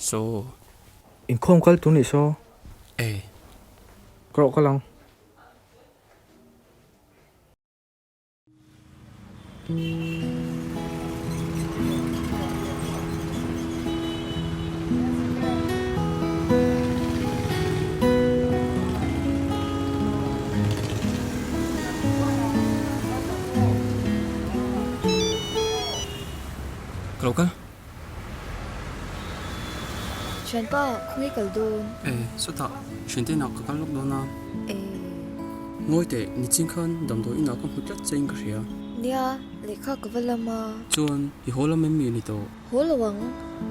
Saw. Inkhawm kal tur nih saw. E. Ka rawh kal ang. Ka lo kal. Thianpa, khawnge kal dawn? E, sawtah, thiante inah ka kal lawk dawn a. E. Ngawi teh, nichin khan damdawi inah ka hmu tlat che in ka hria. Nia, lehkha ka va lam a. Chuan, i haw lam em mi ni tawh? Haw lo ang,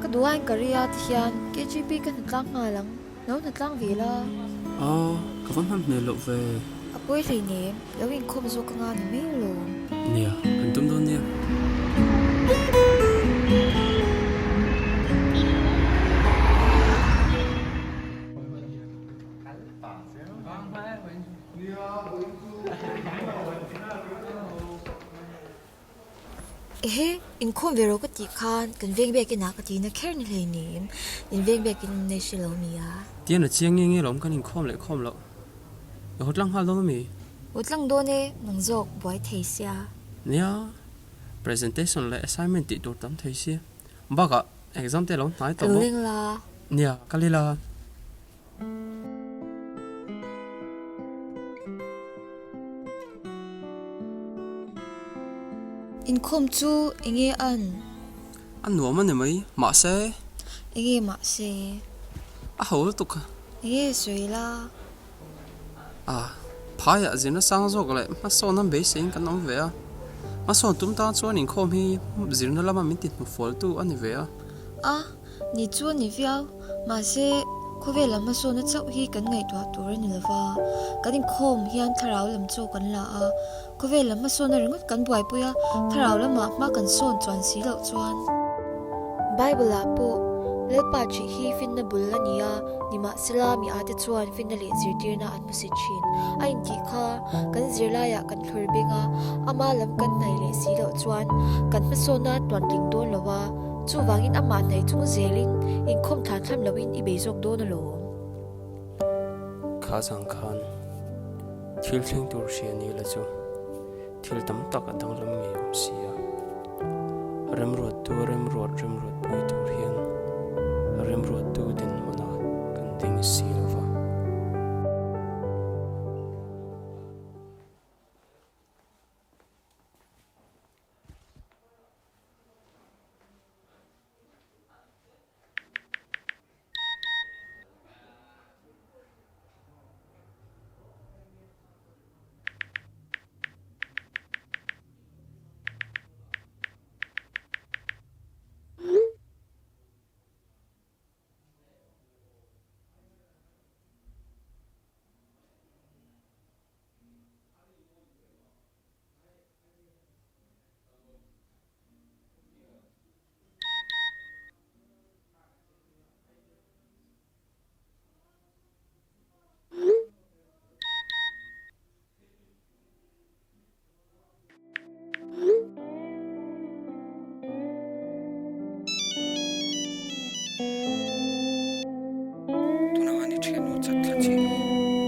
ka duh aiin ka ria ti hian KGP ka hnatlang nghal ang, lo hnatlang ve la. A, ka va hman hmel loh ve. A pawi hleinem, lo inkhawm zawk anga ni mai alawm. Nia, kan tum dawn nia. Ehe, inkhawm ve rawh ka tih khan kan veng biak inah ka tihna kher ni hleinem, in veng biak in awm nei hre lo nia. Tian a chiang nge nge lawm kan inkhawm leh khawm loh. I haw tlang nghal dawn ami? Haw tlang dawn e, nang zawk buai thei sia. Nia, presentation leh assignment tih tur tam thei sia. Bakah exam te lo hnai tawh bawk. Ka lo leng la. Nia, kal ila. Inkhawm chu enge an? A nuam a ni mai, mahse. Enge mahse? A ho lutuk. Enge sawi la? A, phaiah zirna sang zawk leh hmasawn an beiseiin kan awm ve a. Hmasawn tum tan chuan inkhawm hi zirna lama min ti hnufualtu a ni ve a. A, Ni chu a ni viau, mahse khawvel lam hmasawnna chauh hi kan ngaihtuah tur a ni lova, kan inkhawm hian thlarau lam chaw kan la a, khawvel lam hmasawnna ringawt kan buaipui a, thlarau lamah hma kan sawn chuan si loh chuan. Bible-ah pawh Lalpa ṭih hi finna bul a ni a, nimahsela mi ate chuan finna leh zirtirna an hmu si ṭhin. A intih kha kan zirlaiah kan thlawr beng a, ama lam kan hnaih leh si loh chuan kan hmasawnna tuantling dawn lo a, Chuvangin amah hnaih chung zelin inkhawm thlan thlam loin i bei zawk dawn alawm. Kha zang khan thil thleng tur hria ni la chu thil tam tak a danglam ngei awm si a. Remruattu remruat remruatpui tur hian remruattu dinhmunah kan ding si lo va.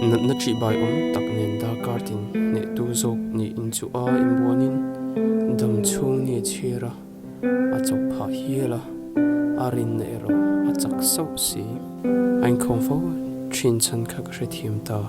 Natna ṭihbai awm tak nen darkar tin hnehtu zawk niin chu a inbuanin dam chhung ni chhir a, a chawp phah hial a, a rinna erawh a chak sauh si. A inkhawm fo ṭhin chhan kha ka hrethiam ta.